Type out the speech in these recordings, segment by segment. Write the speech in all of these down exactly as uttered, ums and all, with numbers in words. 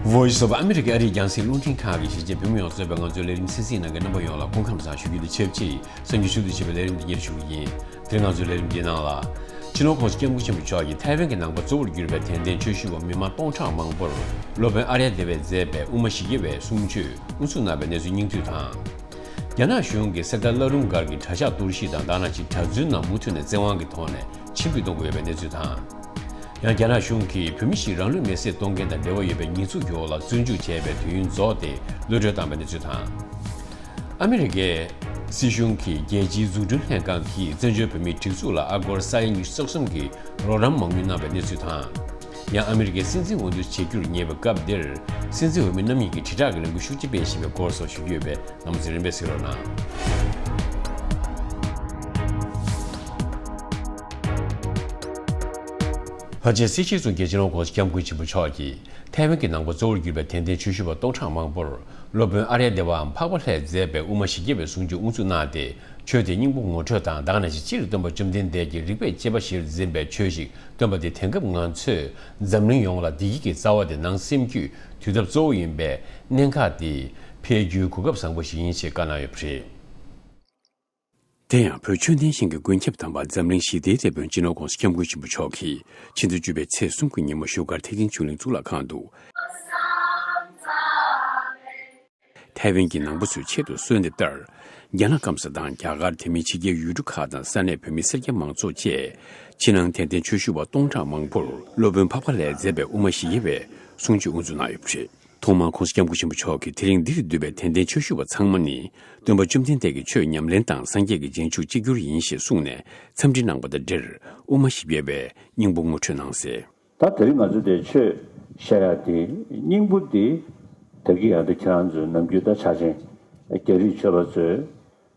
Voice of America ཨ་རིའི་རྒྱང་སྲིང་རླུང་འཕྲིན་ཁང་གི་གཞིས་བྱེས་བོད་མི་ཡོངས་གཙོས་པའི་ང་ཚོའི་ལས་རིམ་གསན་གཟིགས་གནང་མཁན་རྣམ་པ་ཡོངས་ལ་སྐུ་ཁམས་བཟང་ཞུ་རྒྱུ་དང་ཆབས་ཅིག་གསར་འགྱུར་ཞུ་གཏུག་བྱེད་པའི་ལས་རིམ་འདི་སྙན་ཞུ་གི་ཡིན། དེ་རིང་ང་ཚོའི་ལས་རིམ་འདིའི་ནང་ལ། སྤྱི་ནོར་༸གོང་ས་༸སྐྱབས་མགོན་ཆེན་པོ་མཆོག་གིས་ཐའེ་ཝན་གྱི་ནང་པ་གཙོ་བོར་གྱུར་པའི་དད་ལྡན་ཆོས་ཞུ་བ་མི་མང་སྟོང་ཕྲག་མང་པོར་སློབ་དཔོན་ཨརྱ་དེ་ཝས་མཛད་པའི་དབུ་མ་བཞི་བརྒྱ་པའི་གསུང་ཆོས་དབུ་འཛུགས་གནང་བའི་གནས་ཚུལ་སྙིང་བསྡུས་དང་། རྒྱ་ནག་གཞུང་གིས་གསེར་རྟ་བླ་རུང་སྒར་གྱི་གྲྭ་ཤག་གཏོར་བཤིག་དང་དེ་ནང་བཞིན་གྲྭ་བཙུན་རྣམས་མུ་མཐུད་ནས་བཙན་དབང་གི་ཐོག་ནས་ཕྱིར་འབུད་གཏོང་གི་ཡོད་པའི་གནས་ཚུལ་དང་། ཡང་རྒྱ་ནག་གཞུང་གིས་བོད་མི་ཞིག་རང་ལུས་མེར་སྲེག་གཏོང་མཁན་དང་འབྲེལ་བ་ཡོད་པའི་ཉེས་འཛུགས་ཀྱི་འོག་ལ་བཙོན་འཇུག་བྱས་པའི་དུས་ཡུན་རྫོགས་ཏེ་གློད་གྲོལ་བཏང་བའི་གནས་ཚུལ་དང་། ཨ་མི་རི་ཀའི་སྲིད་གཞུང་གིས་རྒྱལ་སྤྱིའི་འཛུགས་སྐྲུན་ལྷན་ཁང་གིས་བཙན་བྱོལ་བོད་མིའི་སྒྲིག་འཛུགས་ལ་ཨ་སྒོར་ས་ཡ་ཉི་ཤུ་རྩ་གསུམ་གྱི་རོགས་རམ་མ་དངུལ་གནང་བའི་གནས་ཚུལ་དང་། ཡང་ཨ་མི་རི་ཀའི་སྲིད་འཛིན་འོས་བསྡུ་བྱེད་རྒྱུར་ཉེ་བའི་སྐབས་འདིར། སྲིད་འཛིན་འོས་མི་རྣམ་གཉིས་ཀྱིས་དྲིལ་བསྒྲགས་ཀྱི་ལས་འགུལ་ཤུགས་ཆེ་སྤེལ་བཞིན་པའི་སྐོར་སོགས་ཞུ་རྒྱུ་ཡོད་པས། རྣམ་པ་ཚོས་རིམ་པས་གཟིགས་རོགས་གནང་། ཕལ་ཆེར་སྲིད་སྤྱི་ཚོགས་རྒྱལ་སྤྱི་ནང་གོང་ས་སྐྱབས་མགོན་ཆེན་པོ་མཆོག་གིས་ཐའེ་ཝན་གྱི་ནང་པ་གཙོ་བོར་གྱུར་པའི་དད་ལྡན་ཆོས་ཞུ་བ་སྟོང་ཕྲག་མང་པོར་སློབ་དཔོན་ཨརྱ་དེ་ཝའམ་འཕགས་པ་ལྷས་མཛད་པའི་དབུ་མ་བཞི་བརྒྱ་པའི་གསུང་ཆོས་དབུ་འཛུགས་གནང་སྟེ། ཆོས་དེ་སྙིང་པོ་ངོ་འཕྲོད་དང་དེ་ནང་བཞིན་སྤྱིར་སྟོན་པ་བཅོམ་ལྡན་འདས་ཀྱི་རིག་པའི་དཔྱད་པ་གཞིར་འཛིན་པའི་ཆོས་ཤིག་སྟོན་པ་དེ་དེང་སྐབས་ང་ཚོས་འཛམ་གླིང་ཡོངས་ལ་བདེ་སྐྱིད་ཀྱི་རྩ་བ་དེ་ནང་སེམས་རྒྱུད་དུས་རབས་གཙོ་བོ་ཡིན་པའི་གནད་འགག་དེ་འཕེལ་རྒྱུའི་གོ་སྐབས་བཟང་པོ་ཞིག་ཡིན་ཞེས་བཀའ་གནང་ཡོད་པ་རེད། དེ་ཡང་བོད་ཆོས་ལྡན་ཞིང་གི་མགོན་སྐྱབས་དམ་པ་འཛམ་གླིང་ཞི་བདེའི་དེད་དཔོན་སྤྱི་ནོར་༸གོང་ས་༸སྐྱབས་མགོན་ཆེན་པོ་མཆོག་གིས་ཕྱི་ཟླ་བཅུ་པའི་ཚེས་གསུམ་གྱི་ཉིན་མོ་བཞུགས་སྒར་ཐེག་ཆེན་ཆོས་གླིང་གཙུག་ལག་ཁང་དུ། ཐའེ་ཝན་གྱི་ནང་པ་ཚོའི་ཆེད་དུ་གསོལ་འདེབས་ལྟར། རྒྱ་ནག་སྐམ་ས་དང་རྒྱ་གར། དེ་མིན་ཕྱི་རྒྱལ་ཡུལ་གྲུ་ཁག་དང་ས་གནས་བོད་མི་སེར་སྐྱ་མང་ཚོགས་བཅས་ཕྱི་ནང་དད་ལྡན་ཆོས་ཞུ་བ་སྟོང་ཕྲག་མང་པོར་སློབ་དཔོན་འཕགས་པ་ལྷས་མཛད་པའི་དབུ་མ་བཞི་བརྒྱ་པའི་གསུང་ཆོས་དབུ་འཛུགས་གནང་ཡོད་པ་རེད། ཐོག་མར་༸གོང་ས་༸སྐྱབས་མགོན་ཆེན་པོ་མཆོག་གིས་དེ་རིང་འདིར་འདུས་པའི་དད་ལྡན་ཆོས་ཞུ་བ་ཚང་མ་ནི་སྟོན་པ་བཅོམ་ལྡན་འདས་ཀྱི་ཆོས་ཉམས་ལེན་དང་སངས་རྒྱས་ཀྱི་རྗེས་འཇུག་གཅིག་གྱུར་ཡིན་ཞེས་གསུངས་ནས་འཚམས་འདྲི་གནང་བ་དང་འབྲེལ་དབུ་མ་བཞི་བརྒྱ་པའི་སྙིང་པོ་ངོ་འཕྲོད་གནང་གསལ། ད་དེ་རིང་ང་ཚོ་དེ་ཆོས་བཤད་ཡ་དེ་སྙིང་པོ་དེ་ད་གི་ཡང་དེ་ཁྱེད་རང་ཚོའི་ནམ་རྒྱུན་ད་ཆ་ཆེན་རྒྱ་རིགས་ཆོས་པ་ཚོས་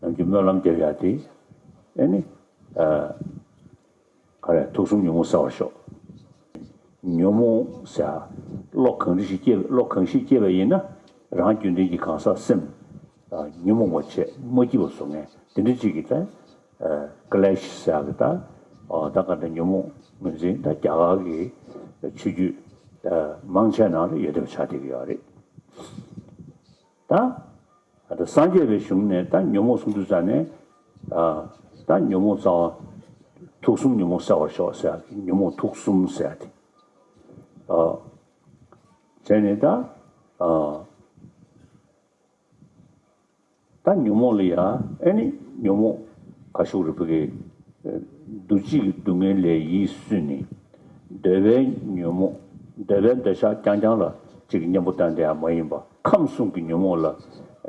ནམ་རྒྱུན་སྨོན་ལམ་རྒྱབ་ཡ་དེ་ཨེ་ནི་ཨ། ག་རེ་ཐུགས་གསུམ་ཉོན་མོངས་སེལ་བར་ཤོག་ཉོན་མོངས་ཟེར་བློ་གང་རིགས་ཤིག་སྐྱེས་པ་བློ་གང་ཞིག་སྐྱེས་པ་ཡིན་ན་རང་རྒྱུན་ལྡན་གྱི་གང་ཟག་སེམས་ཉོན་མོངས་པ་བྱས་མ་སྐྱིད་པ་བཟོ་མཁན་དེ་འདྲ་ཅིག་གིས་ད་ཀི་ལེ་ཤ་ཟེར་གི་ད་ད་ག་འདྲ་ཉོན་མོངས་ངོས་འཛིན་ད་རྒྱ་གར་གྱི་ཆོས་བརྒྱུད་མང་ཆེ་ནང་ལ་ཡོད་བསྡད་པ་ཆགས་བསྡད་ཀྱི་ཡོད་རེད་ད། ད་སངས་རྒྱས་པའི་གཞུང་ནས་ད་ཉོན་མོངས་གསུམ་དུ་བྱས་ནས་ད་ཉོན་མོངས་རྩ་བ་ཐུགས་གསུམ་ཉོན་མོངས་སེལ་བར་ཤོག་ཟེར་ཡག་གི་ཉོན་མོངས་ཐུགས་གསུམ་ཟེར་ཡག་དེ་བྱས་ནས་ད་ད་ཉོན་མོངས་ལ་ཡ་ཨེ་ནི་ཉོན་མོངས་ཁ་ཤུགས་རིག་པ་གི་འདུ་བྱེད་ཀྱི་སྡུག་བསྔལ་ལས་ཡིད་སུན་ནས་འདོད་པའི་ཉོན་མོངས་འདོད་པའི་འདོད་ཆགས་རྐྱང་རྐྱང་ལ་གཅིག་གི་གཉེན་པོ་བསྟེན་བསྡད་ཡ་མ་ཡིན་པ་ཁམས་གསུམ་གྱི་ཉོན་མོངས་ལ་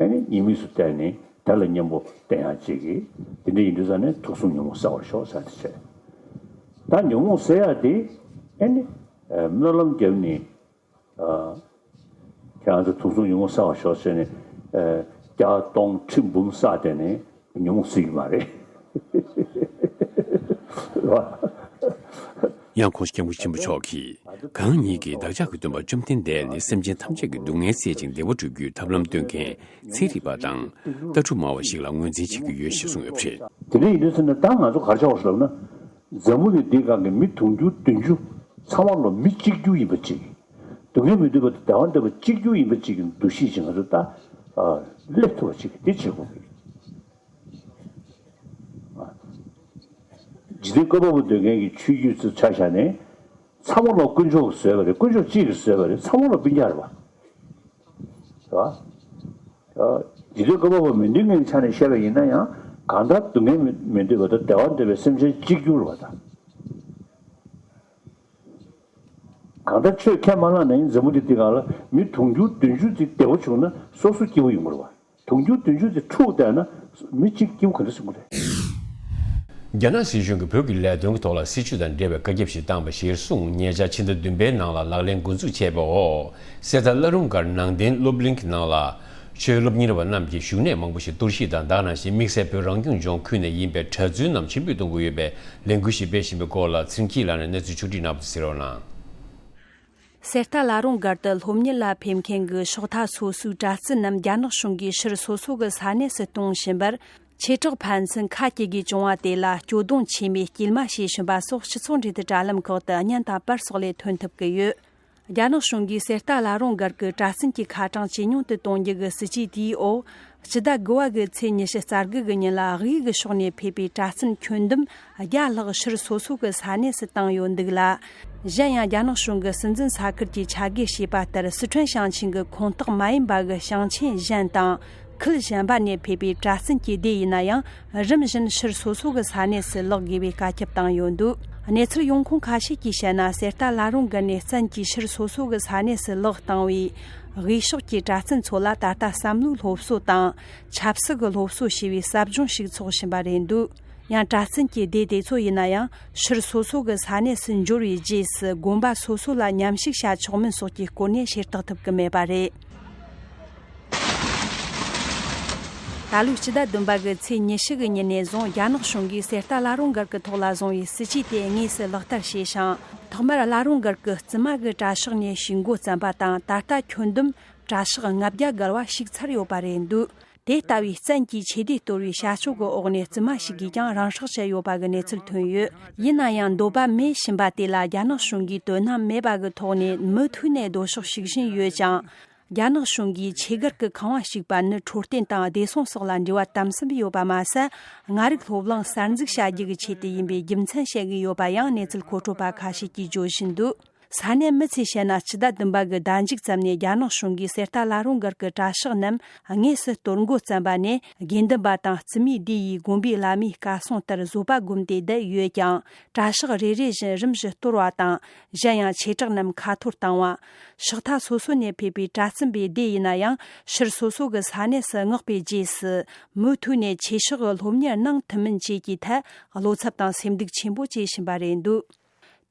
ཨེ་ནི་ཉེས་དམིགས་སུ་བལྟས་ནས་དེ་ལ་གཉེན་པོ་བསྟེན་ཡ་གཅིག་གིས་དེ་འདྲ་ཡིན་དུས་ཙང་ནས་ཐུགས་གསུམ་ཉོན་མོངས་སེལ་བར་ཤོག་ཟེར་དེ་བྱས། ད་ཉོན་མོངས་སེལ་ཡ་དེ་ཨེ་ནི་སྨོན་ལམ་བརྒྱབ་ནས། ཁྱེད་རང་ཚོ་ཐུགས་གསུམ་ཉོན་མོངས་སེལ་བར་ཤོག་ཟེར་ནས་བརྒྱ་སྟོང་ཁྲི་འབུམ་བསགས་བསྡད་ནས་ཉོན་མོངས་སེལ་གྱི་མ་རེད། ཡང་༸གོང་ས་༸སྐྱབས་མགོན་ཆེན་པོ་མཆོག་གིས་གང་ཉིད་ཀྱིས་བདག་ཅག་གི་སྟོན་པ་བཅོམ་ལྡན་འདས་ནི་སེམས་ཅན་ཐམས་ཅད་ཀྱི་སྡུག་བསྔལ་སེལ་ཞིང་བདེ་བ་སྒྲུབ་རྒྱུའི་ཐབས་ལམ་སྟོན་མཁན་ཚན་རིག་པ་དང་ལྟ་གྲུབ་སྨྲ་བ་ཞིག་ལ་ངོས་འཛིན་བྱེད་ཀྱི་ཡོད་ཞེས་གསུངས་ཡོད་པ་རེད། དེ་འདྲ་ཡིན་དུས་ཙམ་ནས་ད་ང་ཚོ་ག་རེ་བྱ་བ་ཞིག་ལབ་ན། འཛམ་བུ་གླིང་འདིའི་སྒང་གི་མི་དུང་ཕྱུར་བདུན་ཅུ་ཚང་མ་ལོ་མི་གཅིག་གྱུར་ཡིན་པ་ཅིག་སྡུག་བསྔལ་མི་འདོད་པ་དང་བདེ་བ་འདོད་པ་གཅིག་གྱུར་ཡིན་པ་ཅིག་གི་འདུ་ཤེས་ཤིག་ང་ཚོ་ད་སླེབས་ཐུབ་པ་ཅིག་དེ་བྱེད་དགོས་ཀྱི། འཇིག་རྟེན་བཀོད་པ་པོ་འདོད་མཁན་གྱི་ཆོས་བརྒྱུད་ཚོ་ཆ་བཞག་ནས་ཚང་མ་ལོ་དཀོན་མཆོག་གིས་བཟོས་པ་རེད། དཀོན་མཆོག་གཅིག་གིས་བཟོས་པ་རེད། ཚང་མ་ལོ་སྤུན་ཀྱག་རེད་པ། རེད་པ། འཇིག་རྟེན་བཀོད་པ་པོ་མི་འདོད་མཁན་གྱི་ཆ་ནས་བཤད་པ་ཡིན་ན་ཡང་གང་ལྟར་སྡུག་བསྔལ་མི་མི་འདོད་པ་དང་བདེ་བ་འདོད་པའི་སེམས་ཅན་གཅིག་གྱུར་བ་དང་། གང་ལྟར་ཆོས་ཁས་མ་བླངས་ན་ཡང་འཛམ་བུ་གླིང་འདི་སྒང་ལ་མི་དུང་ཕྱུར་བདུན་ཅུ་ཅིག་བདེ་པོ་བྱུང་ན་སོ་སོ་སྐྱིད་པོ་ཡོང་གི་རེད་པ། དུང་ཕྱུར་བདུན་ཅུ་དེ་འཁྲུག་བསྡད་ན་མི་གཅིག་སྐྱིད་པོ་ག་འདྲ་སོང་གི་རེད། རྒྱ་ནག་སྲིད་གཞུང་གིས་བོད་ཀྱི་ལས་དོན་གྱི་ཐོག་ལ་སྲིད་བྱུས་དང་འབྲེལ་བའི་བཀའ་ཁྱབ་ཞིག་བཏང་པ་གཞིར་བཟུང་ཉེ་ཆར་ཕྱི་ཟླ་བདུན་པའི་ནང་ལ་ལག་ལེན་འགོ་འཛུགས་བྱས་པའོ། གསེར་རྟ་བླ་རུང་སྒར་ནང་བསྟན་སློབ་གླིང་གི་ནང་ལ་ཆོས་སློབ་གཉེར་བ་རྣམས་ཀྱིས་བཞུགས་གནས་མང་པོ་ཞིག་གཏོར་བཤིག་དང་དེ་ནང་བཞིན་དམིགས་བསལ་བོད་རང་སྐྱོང་ལྗོངས་ཁུལ་ནས་ཡིན་པའི་གྲྭ་བཙུན་རྣམས་ཕྱིར་འབུད་གཏོང་དགོས་ཡོད་པའི་ལས་འགུལ་ཞིག་སྤེལ་བཞིན་པའི་སྐོར་ལ་ཚེ་རིང་སྐྱིད་ལགས་ནས་གནས་ཚུལ་ཕྱོགས་བསྒྲིགས་གནང་བ་དེ་གསན་རོགས་གནང་། གསེར་རྟ་བླ་རུང་སྒར་དུ་སློབ་གཉེར་ལ་ཕེབས་མཁན་གྱི་ཤོག་ཐ་སོ་སོའི་གྲྭ་བཙུན་རྣམས་རྒྱ་ནག་གཞུང་གིས་ཕྱིར་སོ་སོ་གི་ས་གནས་སུ་གཏོང་བཞིན་པར། ཆོས་གྲོགས་ཕན་ཚུན་ཁ་གྱེས་ཀྱིས་བྱུང་བ་དེ་ལ་སྐྱོ་གདུང་ཆེན་མོས་སྐྱེལ་མ་བྱེད་བཞིན་པ་སོགས་སྤྱི་ཚོགས་འབྲེལ་མཐུད་དྲ་ལམ་ཁག་ཏུ་བརྙན་དང་པར་སོགས་ལས་ཐོན་ཐུབ་ཀྱི་ཡོད། རྒྱ་ནག་གཞུང་གིས་གསེར་རྟ་བླ་རུང་སྒར་གྱི་གྲྭ་བཙུན་གྱི་ཁ་གྲངས་ཇེ་ཉུང་དུ་གཏོང་རྒྱུ་གི་སྲིད་ཇུས་དེའི་འོག་སྤྱི་ཟླ་དགུ་བ་གི་ཚེས་ཉི་ཤུ་རྩ་དགུ་གི་ཉིན་ལ་དབུས་གི་ཕྱོགས་ནས་ཕེབས་པའི་གྲྭ་བཙུན་ཁྱོན་བསྡོམས་བརྒྱ་ལྷག་ཕྱིར་སོ་སོ་གི་ས་གནས་སུ་བཏང་ཡོད་འདུག་ལ། གཞན་ཡང་རྒྱ་ནག་གཞུང་གི་སྲིད་འཛིན་ས་ཁུལ་གྱིས་ཆ་བགོས་བྱས་པ་ལྟར་སི་ཁྲོན་ཞིང་ཆེན་གྱི་ཁོངས་གཏོགས་མ་ཡིན་པ་གི་ཞིང་ཆེན་གཞན་དང་། ཁུལ་གཞན་པ་ནས་ཕེབས་པའི་གྲྭ་བཙུན་གྱི་སྡེ་ཡིན་ན་ཡང་རིམ་བཞིན་ཕྱིར་སོ་སོ་གི་ས་གནས་སུ་ལོག་དགོས་པའི་བཀའ་ཁྱབ་བཏང་ཡོད་འདུག་གནས་ཚུལ་ཡོང་ཁུངས་ཁ་ཤས་ཀྱིས་བཤད་ན། གསེར་རྟ་བླ་རུང་སྒར་ནས་བཙན་གྱིས་ཕྱིར་སོ་སོ་གི་ས་གནས་སུ་ལོག་བཏང་བའི་དབུས་ཕྱོགས་ཀྱི་གྲྭ་བཙུན་ཚོ་ལ་ད་ལྟ་བསམ་བློའི་སློབ་གསོ་དང་ཆབ་སྲིད་ཀྱི་སློབ་གསོ་ཞེས་པའི་ཟབ་སྦྱོང་ཞིག་འཚོགས་བཞིན་པ་རེད་འདུག་ཡང་གྲྭ་བཙུན་གྱི་སྡེ་དེ་ཚོ་ཡིན་ན་ཡང་ཕྱིར་སོ་སོ་གི་ས་གནས་སུ་འབྱོར་བའི་རྗེས་སུ་དགོན་པ་སོ་སོ་ལ་མཉམ་ཞུགས་བྱ་ཆོག་མིན་སོགས་ཀྱི་སྐོར་ནས་ཤེས་རྟོགས་ཐུབ་ཀྱི་མེད་པ་རེད། ད་ལོའི་སྤྱི་ཟླ་བདུན་པ་གི་ཚེས་ཉི་ཤུ་གི་ཉིན་ནས་བཟུང་རྒྱ་ནག་གཞུང་གིས་གསེར་རྟ་བླ་རུང་སྒར་གྱི་ཐོག་ལ་བཟུང་བའི་སྲིད་ཇུས་དེ་དངོས་སུ་ལག་བསྟར་བྱས་ཤིང་། ཐོག་མར་བླ་རུང་སྒར་གྱི་བཙུན་མ་གི་གྲྭ་ཤག་ནས་ཞུགས་འགོ་བརྩམས་པ་དང་། ད་ལྟ་ཁྱོན་བསྡོམས་གྲྭ་ཤག་ལྔ་བརྒྱ་བརྒལ་བ་ཞུགས་ཚར་ཡོད་པ་རེད་འདུག་དེ་ལྟ་བུའི་བཙན་གྱིས་ཆོས་སྡེ་གཏོར་བའི་བྱ་སྤྱོད་ཀྱི་འོག་ནས་བཙུན་མ་ཞིག་གིས་ཀྱང་རང་སྲོག་བཅད་ཡོད་པ་གི་གནས་ཚུལ་ཐོན་ཡོད། ཡིན་ན་ཡང་འདོད་པ་མེད་བཞིན་པ་དེ་ལ་རྒྱ་ནག་གཞུང་གིས་དོ་སྣང་མེད་པ་གི་ཐོག་ནས་མུ་མཐུད་ནས་རྡོ་ཤོག་ཞུགས་བཞིན་ཡོད་ཅིང་། རྒྱ་ནག་གཞུང་གིས་ཆོས་སྒར་གྱི་ཁང་བ་ཞིག་པ་ནི་འཕྲོད་བསྟེན་དང་བདེ་སྲུང་སོགས་ལ་འབྲེལ་བ་དམ་ཟབ་ཡོད་པ་མ་ཟད། ལྔ་རིག་སློབ་གླིང་གསར་འཛུགས་བྱ་རྒྱུ་གི་ཆེད་དུ་ཡིན་པའི་རྒྱུ་མཚན་བཤད་ཀྱི་ཡོད་པ་ཡང་གནས་ཚུལ་མཁོ་སྤྲོད་པ་ཁ་ཤས་ཀྱིས་བརྗོད་བཞིན་འདུག་ས་གནས་མི་ཚོས་བཤད་ན། སྤྱི་ཟླ་བདུན་པ་གི་ཟླ་མཇུག་ཙམ་ནས་རྒྱ་ནག་གཞུང་གིས་གསེར་རྟ་བླ་རུང་སྒར་གྱི་གྲྭ་ཤག་རྣམས་དངོས་སུ་གཏོར་འགོ་བརྩམས་པ་ནས། དགེ་འདུན་པ་དང་བཙུན་མའི་སྡེ་ཡི་དགོན་པའི་བླ་མའི་བཀའ་གསུང་ལྟར་བཟོད་པ་བསྒོམས་ཏེ་བསྡད་ཡོད་ཀྱང་། གྲྭ་ཤག་རེ་རེ་བཞིན་རིམ་བཞིན་གཏོར་བ་དང་། གཞན་ཡང་ཆོས་གྲྭ་རྣམས་ཁ་འཐོར་བཏང་བ། ཕྱག་མཐའ་སོ་སོ་ནས་ཕེབས་པའི་གྲྭ་བཙུན་པའི་སྡེ་ཡིན་ན་ཡང་། ཕྱིར་སོ་སོ་གི་ས་གནས་སུ་མངགས་པའི་རྗེས་སུ། མུ་མཐུད་ནས་ཆོས་ཕྱོགས་སློབ་གཉེར་གནང་ཐུབ་མིན་བཅས་ཀྱི་ཐད་བློ་འཚབ་དང་སེམས་སྡུག་ཆེན་པོ་བྱེད་བཞིན་པ་རེད་འདུག་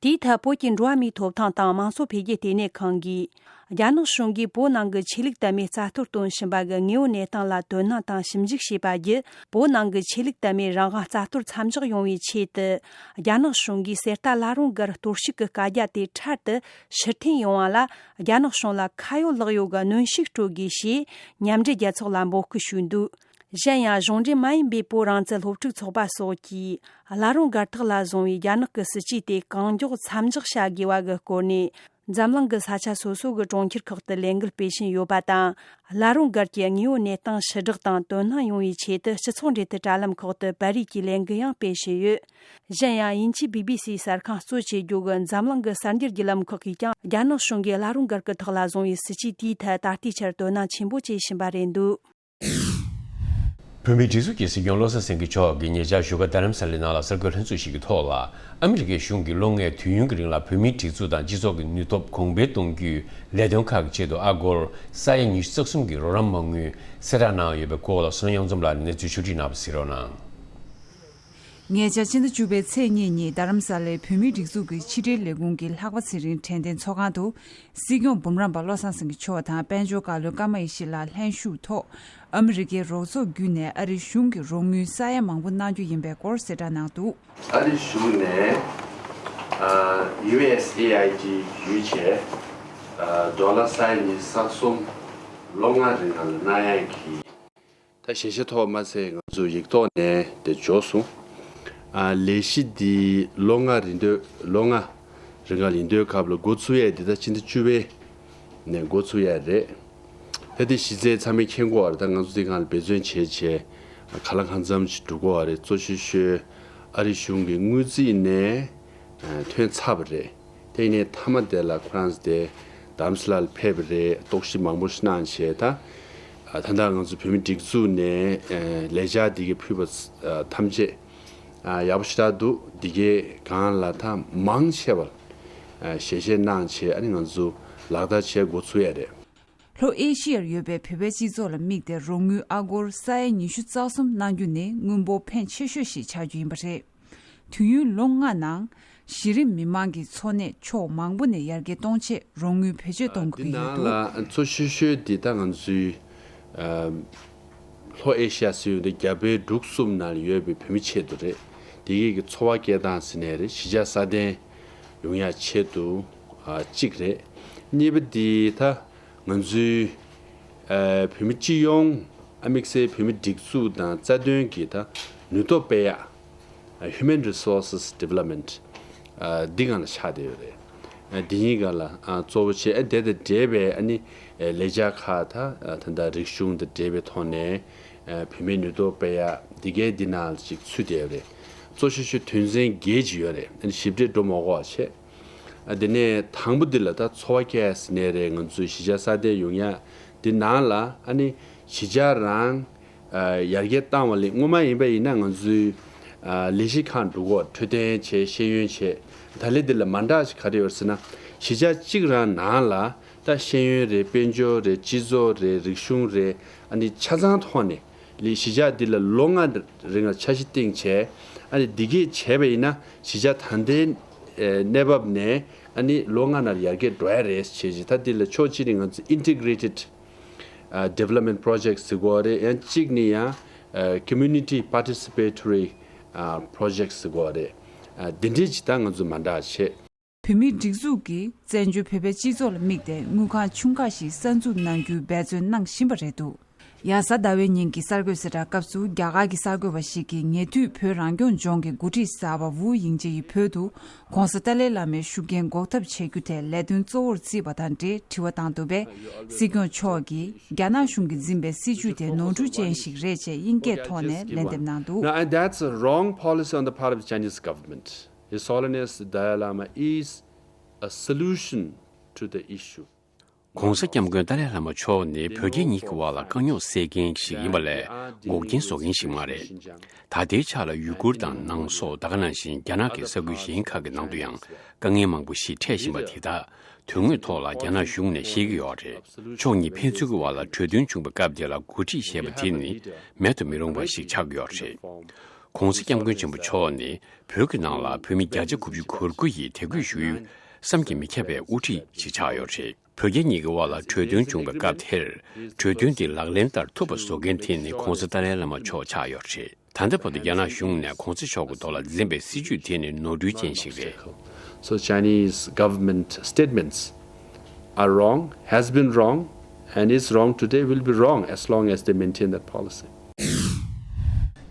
དེའི་ཐད་བོད་ཀྱི་འགྲོ་བ་མིའི་ཐོབ་ཐང་དང་དམངས་གཙོ་འཕེལ་རྒྱས་ལྟེ་གནས་ཁང་གིས། རྒྱ་ནག་གཞུང་གིས་བོད་ནང་གི་ཆོས་ལུགས་དད་མོས་རྩ་གཏོར་བཏོན་བཞིན་པ་གི་དངོས་ཡོད་གནས་སྟངས་ལ་དོ་སྣང་དང་ཞིབ་འཇུག་བྱས་པ་བརྒྱུད། བོད་ནང་གི་ཆོས་ལུགས་དད་མོས་རང་དབང་རྩ་གཏོར་མཚམས་འཇོག་ཡོང་བའི་ཆེད་དུ། རྒྱ་ནག་གཞུང་གིས་གསེར་རྟ་བླ་རུང་སྒར་གཏོར་བཤིག་གི་བཀའ་རྒྱ་དེ་འཕྲལ་དུ་ཕྱིར་འཐེན་ཡོང་བ་ལ། རྒྱ་ནག་གཞུང་ལ་ཁ་ཡོད་ལག་ཡོད་ཀྱི་གནོན་ཤུགས་སྤྲོད་དགོས་ཞེས། མཉམ་འབྲེལ་རྒྱལ་ཚོགས་ལ་འབོད་སྐུལ་ཞུས་འདུག་གཞན་ཡང་། གཞུང་འབྲེལ་མ་ཡིན་པའི་བོད་རང་བཙན་སློབ་ཕྲུག་ཚོགས་པ་སོགས་ཀྱིས། བླ་རུང་སྒར་ཐག་ལ་བཟུང་བའི་རྒྱ་ནག་གི་སྲིད་ཇུས་དེ་གང་མགྱོགས་མཚམས་འཇོག་བྱ་དགོས་པ་གི་སྐོར་ནས། འཛམ་གླིང་གི་ས་ཆ་སོ་སོ་གི་གྲོང་ཁྱེར་ཁག་ཏུ་ལས་འགུལ་སྤེལ་བཞིན་ཡོད་པ་དང་། བླ་རུང་སྒར་གྱི་དངོས་ཡོད་གནས་སྟངས་ཕྱིར་བསྒྲགས་དང་དོ་སྣང་ཡོང་བའི་ཆེད་དུ། སྤྱི་ཚོགས་འབྲེལ་མཐུད་དྲ་ལམ་ཁག་ཏུ་པར་རིས་ཀྱི་ལས་འགུལ་ཡང་སྤེལ་བཞིན་ཡོད། གཞན་ཡང་། དབྱིན་ཇིའི་བི་བི་སི་གསར་ཁང་གཙོ་བྱེད་རྒྱུ་གི་འཛམ་གླིང་གི་གསར་འགྱུར་བརྒྱུད་ལམ་ཁག་གིས་ཀྱང་། རྒྱ་ནག་གཞུང་གིས་བླ་རུང་སྒར་གྱི་ཐག་ལ་བཟུང་བའི་སྲིད་ཇུས་དེའི་ཐད་ད་ལྟའི་ཆར་དོ་སྣང་ཆེན་པོ་བྱེད་བཞིན་པ་རེད་འདུག་བོད་མིའི་སྒྲིག་འཛུགས་ཀྱི་སྲིད་སྐྱོང་བློ་བཟང་སེང་གེ་མཆོག་གིས་ཉེ་ཆར་བཞུགས་སྒར་རྡ་རམ་ས་ལའི་ནང་ལ་གསར་འགོད་ལྷན་ཚོགས་ཤིག་གི་ཐོག་ལ། ཨ་མི་རི་ཀའི་གཞུང་གིས་ལོ་ལྔའི་དུས་ཡུན་གྱི་རིང་ལ་བོད་མིའི་སྒྲིག་འཛུགས་དང་སྤྱི་ཚོགས་ཀྱི་ནུས་སྟོབས་གོང་འཕེལ་གཏོང་རྒྱུའི་ལས་དོན་ཁག་གི་ཆེད་དུ། ཨ་སྒོར་ས་ཡ་ཉི་ཤུ་རྩ་གསུམ་གྱི་རོགས་རམ་མ་དངུལ་གསལ་བསྒྲགས་གནང་ཡོད་པའི་སྐོར་ལ། བསོད་ནམས་གཡུ་འཛོམས་ལགས་ནས་གནས་ཚུལ་ཕྱོགས་སྒྲིག་གནང་བ་གཟིགས་རོགས་གནང་། ཉེ་ཆར་ཕྱི་ཟླ་བཅུ་པའི་ཚེས་གཉིས་ཉིན། རྡ་རམ་ས་ལའི་བོད་མིའི་སྒྲིག་འཛུགས་ཀྱི་ཕྱི་དྲིལ་ལས་ཁུངས་ཀྱི་ལྷག་པ་ཚེ་རིང་དྲན་རྟེན་ཚོགས་ཁང་དུ། སྲིད་སྐྱོང་འབུམ་རམས་པ་བློ་བཟང་སེང་གེ་མཆོག་དང་། དཔལ་འབྱོར་བཀའ་བློན་ཀརྨ་ཡེ་ཤེས་ལགས་ལྷན་ཞུགས་ཐོག་ཨ་མི་རི་ཀའི་རོགས་ཚོགས་བརྒྱུད་ནས་ཨ་རིའི་གཞུང་གི་རོགས་དངུལ་ས་ཡ་མང་པོ་གནང་རྒྱུ་ཡིན་པའི་སྐོར་གསལ་བསྒྲགས་གནང་འདུག་ཨ་རིའི་གཞུང་ནས། ཨ། ཡུ་ཨེས་ཨེ་ཨའི་ཌི་བརྒྱུད་བྱས། ཨ། ཌོ་ལར་ས་ཡ་ཉི་ཤུ་རྩ་གསུམ་ལོ་ལྔ་རིང་ལ་གནང་ཡག་གི། ད་ཞལ་བཞེས་ཐོག་མ་ཚད་ང་ཚོ་ཡིག་ཐོག་ནས་དེ་འབྱོར་སོང་། ཨ། ལས་གཞི་འདི་ལོ་ལྔ་རིང་དུས། ལོ་ལྔ་རིང་ག་ལ་ཡིན་དུས་སྐབས་ལ་འགོ་ཚུགས་ཡས་འདི་ད་ཕྱི་ཟླ་བཅུ་པའི་ནས་འགོ་ཚུགས་ཡས་རེད། ད་དེ་གཞི་རྩའི་ཚང་མས་མཁྱེན་གྱི་ཡོད་རེད། ད་ང་ཚོ་འདི་སྒང་ལ་འབད་བརྩོན་བྱས་བྱས་གང་ལ་གང་འཚམ་ཞིག་འགྲོ་གི་ཡོད་རེད། གཙོ་ཆེ་ཤོས་ཨ་རི་གཞུང་གི་དངུལ་རྩིས་ནས་ཐོན་ཚར་བ་རེད། དེ་ནས་མཐའ་མ་དེ་ལ་ཁོ་རང་ཚོ་དེ་རྡ་རམ་ས་ལ་ལ་ཕེབས་པ་རེད། རྟོག་ཞིབ་མང་པོ་ཞིག་གནང་བྱས། ད་ད་ལྟ་ང་ཚོ་བོད་མི་སྒྲིག་འཛུགས་ནས་ལས་འཆར་འདི་གའི་ཕུལ་བ་ཐམས་ཅད་ཡག་པོ་ཞེ་དྲག་འདུག་འདི་གའི་སྒང་ལ་ད་མང་ཆེ་བ་ཞལ་བཞེས་གནང་བྱས། ཨ་ནི་ང་ཚོ་ལག་བསྟར་བྱེད་འགོ་ཚུགས་ཡ་རེད། ལྷོ་ཨེ་ཤི་ཡར་ཡོད་པའི་བོད་པའི་སྤྱི་ཚོགས་ལ་དམིགས་ཏེ་རོགས་དངུལ་ཨ་སྒོར་ས་ཡ་ཉི་ཤུ་རྩ་གསུམ་གནང་རྒྱུ་ནི་དངུལ་འབོར་ཕོན་ཆེ་ཤོས་ཤིག་ཆགས་རྒྱུ་ཡིན་པ་རེད། དུས་ཡུན་ལོ་ལྔ་ནང་གཞི་རིམ་མི་མང་གི་འཚོ་གནས་ཕྱོགས་མང་པོ་ནས་ཡར་རྒྱས་གཏོང་ཆེད་རོགས་དངུལ་བེད་སྤྱོད་གཏོང་དགོས་ཀྱི་ཡོད་འདུག་འདི་ནང་ལ་གཙོ་ཆེ་ཤོས་འདི་ད་ང་ཚོའི་ལྷོ་ཨེ་ཤི་ཡ་ཟེར་ཡོང་དུས་རྒྱ་བལ་འབྲུག་གསུམ་ནང་ལ་ཡོད་པའི་བོད་མི་ཆེད་དུ་རེད། དེ་གའི་གི་འཚོ་བ་སྐྱེལ་སྟངས་ཟེར་ནའི་རེད། གཞིས་ཆགས་སྲ་བརྟན་ཡོང་ཡ་ཆེད་དུ་གཅིག་རེད། གཉིས་པ་འདི་ད་ང་ཚོའི་ཨ། བོད་མི་སྤྱི་ཡོངས། ཨ། དམིགས་བསལ་བོད་མི་སྒྲིག་འཛུགས་དང་རྩ་དོན་གྱི་ད་ནུས་སྟོབས་སྤེལ་ཡག Human Resources Development ཨ། འདི་སྒང་ལ་ཆགས་བསྡད་ཡོད་རེད། འདི་གཉིས་ཀ་ལ་གཙོ་བོ་བྱས། དེ་དང་འབྲེལ་བའི་ཨ་ནི་ལས་འཆར་ཁག་ད་ད་ལྟ་རིག་གཞུང་དང་འབྲེལ་བའི་ཐོག་ནས་བུད་མེད་ནུས་སྟོབས་སྤེལ་ཡག་འདི་གའི་འདི་ནང་ལ་ཅིག་ཚུད་བསྡད་ཡོད་རེད། གཙོ་ཆེ་ཤོས་དོན་ཚན་བརྒྱད་ཅིག་ཡོད་རེད། ཨ་ནི་ཞིབ་ཕྲ་འགྲོ་མ་དགོས་པ་བྱས། ཨ་དེ་ནས་དང་པོ་འདི་ལ་ད་འཚོ་བ་སྐྱེལ་ཟེར་ནའི་རེད། ང་ཚོའི་གཞིས་ཆགས་སྲ་བརྟན་ཡོང་ཡག་འདི་ནང་ལ་ཨ་ནི་གཞིས་ཆགས་རང་ཨ་ཡར་རྒྱས་བཏང་བ་ལས། སྔོན་མ་ཡིན་པ་ཡིན་ན་ང་ཚོའི་ཨ་ལས་གཞི་ཁག་འགྲོ་གི་ཡོད། འཕྲོད་བསྟེན་བྱས། ཤེས་ཡོན་བྱས། ད་ལན་འདི་ལ་མ་འདྲ་ཞིག་ག་རེ་ཡོད་ཟེར་ན། གཞིས་ཆགས་གཅིག་རང་ནང་ལ་ད་ཤེས་ཡོན་རེད། དཔལ་འབྱོར་རེད། སྤྱི་ཚོགས་རེད། རིག་གཞུང་རེད། ཨ་ནི་ཆ་ཚང་ཐོག་ནས་ལས་གཞིས་ཆགས་འདི་ལ་ལོ་ལྔ་རིང་ལ་འཆར་གཞི་བཏིང་བྱས། ཨ་ནི་འདི་གས་བྱས་པ་ཡིན་ན་གཞིས་ཆགས་ད་ལྟའི་ཨ་གནས་བབ་ནས་ཨ་ནི་ལོ་ལྔ་ནང་ཡར་རྒྱས་འགྲོ་ཡ་རེད་བྱས་བྱས། ད་འདི་ལ་ཕྱོགས་གཅིག་ནས་ང་ཚོ་Integrated ཨ་Development Project ཟེར་གྱི་ཡོད་རེད། ཡང་གཅིག་ནི་ཡང་ཨ་Community Participatory ཨ་Project ཟེར་གྱི་ཡོད་རེད། ཨ་འདི་འདྲའི་ཅིག་ད་ང་ཚོ་མ་འདྲ་བྱས། བོད་མིའི་སྒྲིག་འཛུགས་ཀྱིས་བཙན་བྱོལ་བོད་པའི་སྤྱི་ཚོགས་ལ་དམིགས་ཏེ་དངུལ་ཁང་ཆུང་ཁག་ཞིག་གསར་འཛུགས་གནང་རྒྱུའི་འབད་བརྩོན་གནང་བཞིན་པ་རེད་འདུག་ཡང་གཟའ་ཟླ་བའི་ཉིན་གྱི་གསར་འགོད་གསལ་བསྒྲགས་སྐབས་སུ། རྒྱ་གར་གྱི་གསར་འགོད་པ་ཞིག་གིས་ཉེ་དུས་བོད་རང་སྐྱོང་ལྗོངས་ཀྱི་འགོ་ཁྲིད་གསར་པ་ཝུའུ་དབྱིང་ཇེ་ཡིས་བོད་དུ་༸གོང་ས་ཏཱ་ལའི་བླ་མའི་བཞུགས་མཁན་འགོག་ཐབས་བྱེད་རྒྱུ་དེ་ལས་དོན་གཙོ་བོར་བརྩིས་པ་དང་འབྲེལ་དྲི་བ་བཏང་འདུག་པས། སྲིད་སྐྱོང་མཆོག་གིས་རྒྱ་ནག་གཞུང་གིས་འཛིན་པའི་སྲིད་བྱུས་དེ་ནོར་འཁྲུལ་ཅན་ཞིག་རེད་ཅེས་དབྱིན་སྐད་ཐོག་ནས་ལན་འདེབས་གནང་འདུག Now, and that's a wrong policy on the part of the Chinese government. His Holiness the Dalai Lama is a solution to the issue. ༸གོང་ས་༸སྐྱབས་མགོན་ཏཱ་ལའི་བླ་མ་མཆོག་ནི་བོད་རྒྱ་གཉིས་ཀྱི་དབར་ལ་དཀའ་རྙོག་སེལ་མཁན་ཞིག་ཡིན་པ་ལས། འགོག་རྐྱེན་བཟོ་མཁན་ཞིག་མ་རེད། ད་ལྟའི་ཆར་ལ་ཡུ་གུར་དང་ནང་སོག་ད་ག་ནང་བཞིན་རྒྱ་ནག་གི་ས་ཁུལ་གཞན་ཁག་གི་ནང་དུ་ཡང་དཀའ་ངལ་མང་པོ་ཞིག་འཕྲད་བཞིན་པ་དེ་དག་དོན་དངོས་ཐོག་ལ་རྒྱ་ནག་གཞུང་ནས་ཤེས་ཀྱི་ཡོད་རེད། ཕྱོགས་གཉིས་ཕན་ཚུན་གྱི་དབར་ལ་གྲོས་མཐུན་བྱུང་བའི་སྐབས་དེ་ལ་འགོ་ཁྲིད་ཞེས་པ་དེ་ནི་མེད་དུ་མི་རུང་བ་ཞིག་ཆགས་ཀྱི་ཡོད་རེད། ༸གོང་ས་༸སྐྱབས་མགོན་ཆེན་པོ་མཆོག་ནི་བོད་ཀྱི་ནང་ལ་བོད་མི་བརྒྱ་ཆ་དགུ་བཅུ་གོ་དགུ་ཡིས་དད་གུས་ཞུ་ཡུལ་བསམ་གྱིས་མི་ཁྱབ་པའི་དབུ་ཁྲིད་ཅིག་ཆགས་ཡོད་རེད། བོད་རྒྱ་གཉིས་ཀྱི་དབར་ལ་གྲོས་མཐུན་བྱུང་བའི་སྐབས་དེར། གྲོས་མཐུན་དེ་ལག་ལེན་བསྟར་ཐུབ་པ་བཟོ་མཁན་དེ་ནི་༸གོང་ས་ཏཱ་ལའི་བླ་མ་མཆོག་ཆགས་ཡོད་རེད། ད་ལྟ་བར་དུ་རྒྱ་ནག་གཞུང་ནས་༸གོང་ས་མཆོག་གི་ཐོག་ལ་འཛིན་པའི་སྲིད་བྱུས་དེ་ནི་ནོར་འཁྲུལ་ཅན་ཞིག་རེད། So Chinese government statements are wrong, has been wrong, and is wrong today, will be wrong as long as they maintain that policy.